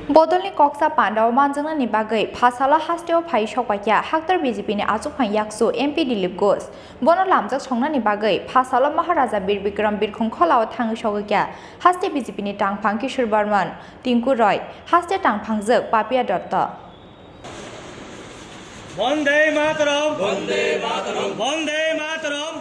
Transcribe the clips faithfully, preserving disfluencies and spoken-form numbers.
Bodolni koksa pandao manjaknani bagwi phasalo hasteo phai sokpaikha haktor B J P ni achukphang yaksu M P Dilip Ghosh. Bono lamjak songnani bagwi phasalo Maharaja Bir Bikram birkhung kholao thangwi sogwikha haste B J P ni tangphang Kishore Barman, Tinku Roy, haste tangphangjwk Papia Dotto. Bande Mataram! Bande Mataram! Bande Mataram!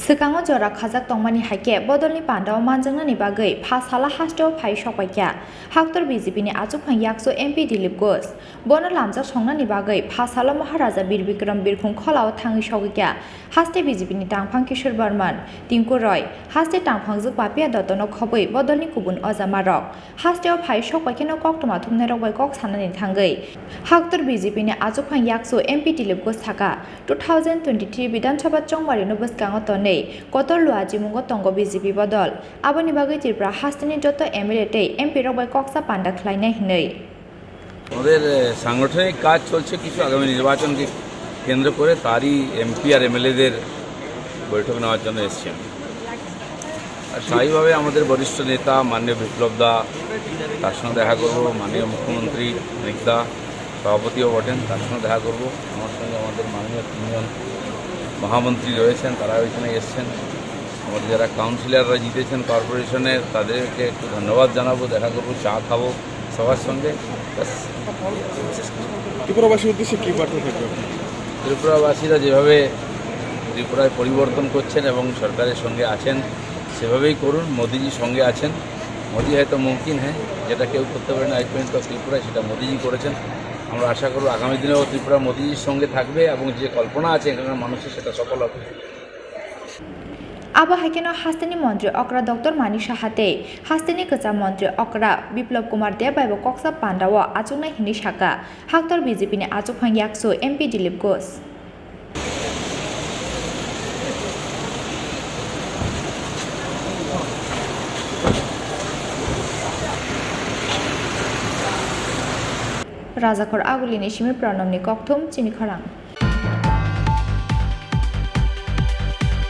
Swkango jora khajak tongmani hai khe bodolni pandao manjaknani bagwi phasalo hasteo phai sokpaikha haktor B J P ni achukphang yaksu M P Dilip Ghosh. Bono lamjak songnani bagwi phasalo Maharaja Bir Bikram birkhung kholao thangwi sogwikha haste B J P ni tangphang Kishore Barman, Tinku Roy, haste tangphangjwk Papia Dottono khobwi bodolni kubun ojamarok. Hasteo phai sokpaikhe no koktwma thumnairok bai kok sanani thangwi haktor B J P ni achukphang yaksu M P Dilip Ghosh saka, two thousand twenty-three Bidhan Sabha chongbarino bwskango tonwi kotor lua jimungo tongo B J P bodol. Aboni bagwi Tripura hasteni joto M L A tei M P rok bai koksa panda khlainai hinwi. আমাদের, এ, সাংগঠনিক কাজ চলছে, কিছু আগামী নির্বাচনকে কেন্দ্র করে তারই এমপি আর এমএলএদের বৈঠক নেওয়ার জন্য এসছেন। আর স্বাভাবিকভাবে আমাদের বরিষ্ঠ নেতা মাননীয় বিপ্লব দা, তার সঙ্গে দেখা করব, মাননীয় মুখ্যমন্ত্রী অনিক দা, সভাপতিও বটেন, তার সঙ্গে দেখা করব। আমার সঙ্গে আমাদের মাননীয় তিনজন মহামন্ত্রী রয়েছেন, তারা ওইখানে এসছেন। আমাদের যারা কাউন্সিলররা জিতেছেন কর্পোরেশনের, তাদেরকে একটু ধন্যবাদ জানাবো, দেখা করব, চা খাবো সবার সঙ্গে। ব্যাস। ত্রিপুরাবাসীর উদ্দেশ্যে কী বার্তা থাকবে আপনার? ত্রিপুরাবাসীরা যেভাবে ত্রিপুরায় পরিবর্তন করছেন এবং সরকারের সঙ্গে আছেন, সেভাবেই করুন। মোদিজি সঙ্গে আছেন, মোদি হয়তো মুমকিন হ্যাঁ, যেটা কেউ করতে পারে না আজ পর্যন্ত ত্রিপুরায়, সেটা মোদিজি করেছেন। আমরা আশা করব আগামী দিনেও ত্রিপুরা মোদিজির সঙ্গে থাকবে এবং যে কল্পনা আছে এখানকার মানুষের, সেটা সফল হবে। Abo hai kheno hasteni montri okra Doctor Manik Saha tei hasteni kwcham montri okra Biplab Kumar Deb bai bo koksa pandao achuknai hinwi saka haktor B J P ni achukphang yaksu M P Dilip Ghosh. Rajakhor Agulini simi Pranamni kokthum chini khorang.